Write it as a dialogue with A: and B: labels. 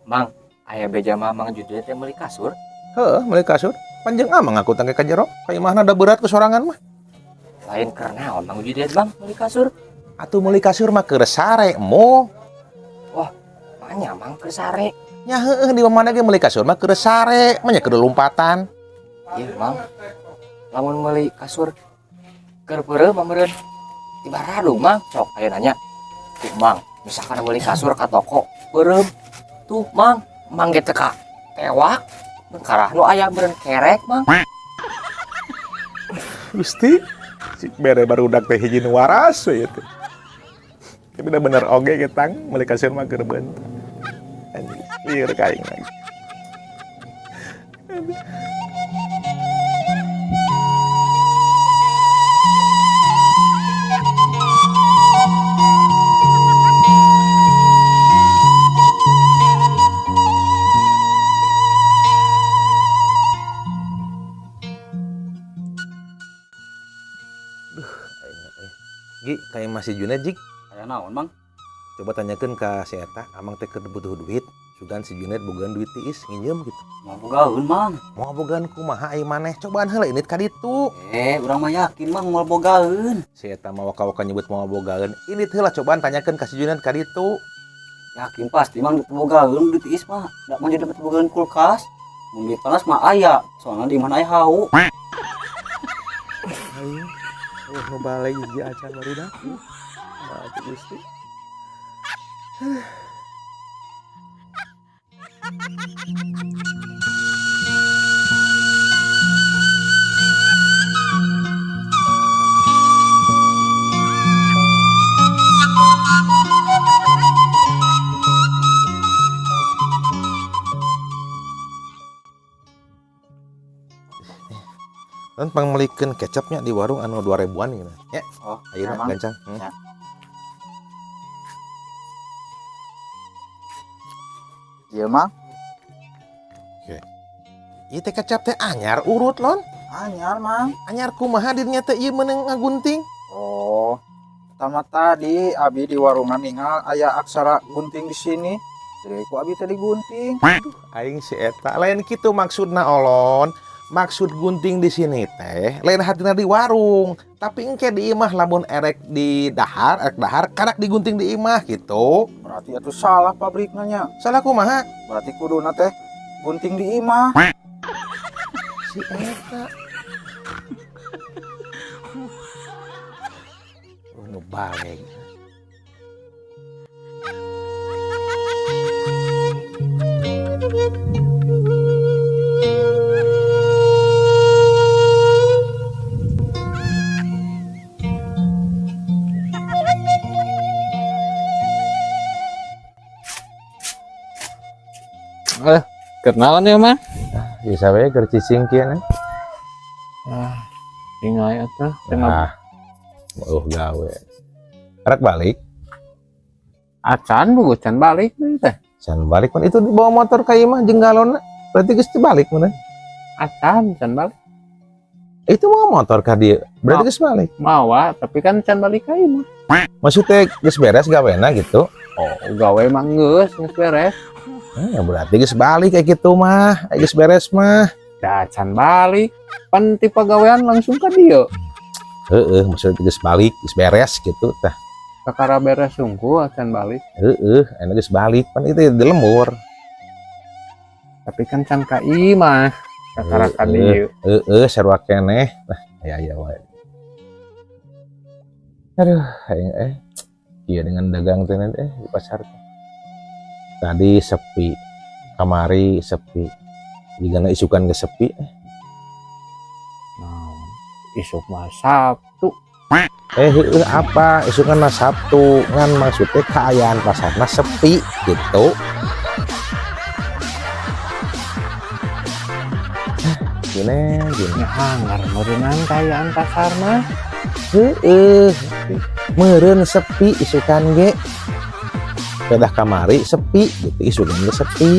A: Mang, aya beja mah Mang Judul teh meuli kasur.
B: Heuh, meuli kasur. Panjang amang aku tangke ka jero. Ka imahna da berat ku sorangan mah.
A: Lain keur naon Mang Judul Bang meuli kasur?
B: Atuh meuli kasur mah keur sare mo.
A: Wah, manya Mang keur sare.
B: Nya heueuh di mana ge meuli kasur mah keur sare, mah nya keur lompatan.
A: Ieu Mang. Lamun meuli kasur keur peureum mah meureun tiba radu Mang, sok aya nanya. Tuh Mang, misalkan meuli kasur ka toko peureum. Tuh Mang, Mang ge teu ka tewak. Karah nu aya meureun kerek Mang.
B: Gusti, cik bere barudak teh hiji nu waras we teh. Tapi udah bener oge ketang meuli kasur mah keur beunta. Anjing, lieur ka aing lagi. Gi, kayak masih Junet, Jik.
C: Aya naon, Mang?
B: Coba tanyakan ke si eta, amang teh keur butuh duit. Sugan si Junet bogaan duit tiis nginjem gitu.
C: Moal bogaeun, Mang.
B: Moal bogaan kumaha ai maneh? Cobaan heula init ka ditu.
C: Urang mah yakin, Mang, moal bogaeun.
B: Si eta mah waka-waka nyebut moal bogaeun. Init heula cobaan tanyakeun ka si Junet ka ditu.
C: Yakin pasti, Mang, duit bogaeun duit tiis mah. Da mun jadi bogaeun kulkas. Mun duit panas mah aya, soalna di mana aya hau.
B: Ayo. Oh, nu balik hiji acan barudak. Mati Gusti. Kan pangmelikeun kecapnya di warung anu 2000-an gitu. Ya.
C: Oh,
B: ayeuna
C: emang.
B: gancang.
C: Ya.
D: Iya, Mang.
B: Oke. Ieu teh kecap teh anyar urut lon.
D: Anyar, Mang.
B: Anyar kumaha dirinya teh ieu meunang ngagunting?
D: Oh. Pertama tadi abi di warungan ningal aya aksara gunting di sini. Jadi ku abi teh digunting.
B: Aduh, aing si eta lain kitu maksudna olon. Maksud gunting di sini teh lain hatina di warung, tapi engke di imah lamun erek di dahar, erek dahar karak digunting di imah gitu.
D: Berarti itu salah pabriknya nya.
B: Salah kumaha?
D: Berarti kuduna teh gunting di imah.
B: Si eta. Oh, nu balik.
E: Kenalan ya, Mang?
B: Bisa we keur cicing kieu na.
E: Ah, tinggal atuh.
B: Nah, oh gawe. Rek balik.
E: Acan buku can balik deui teh.
B: Can balik pan itu dibawa motor ka imah jeung galonna. Berarti geus teu balik mun.
E: Acan can balik.
B: Itu bawa motor ka dieu. Berarti geus balik.
E: Mawa, tapi kan can balik ka imah.
B: Maksudnya geus beres gawena gitu.
E: Oh, gawe mah geus, geus beres.
B: Ya berarti geus balik kayak gitu mah, geus beres mah.
E: Da can balik, pan ti pagawean langsung ka dieu.
B: Heeh, maksudnya geus balik, geus beres gitu tah.
E: Kakara beres sungguh can balik.
B: Heeh, enak geus balik pan itu di lembur.
E: Tapi kan can ka imah, kakara ka dieu.
B: Heeh, sarua keneh. Nah, aya aya wae. Aduh, aing Iya dengan dagang teh di pasar teh. Tadi sepi, kamari sepi, jigana isukan ge sepi.
E: Nah, isuk mah Sabtu.
B: Heueuh, apa? Isukan mah Sabtu, ngan maksudnya kaayaan pasarna sepi gitu. Gini, gini.
E: Ya hanggar meureunang kaayaan pasar mah.
B: Heueuh, meureun sepi isukan ge. Pedah kamari sepi gitu, isukan ge sepi.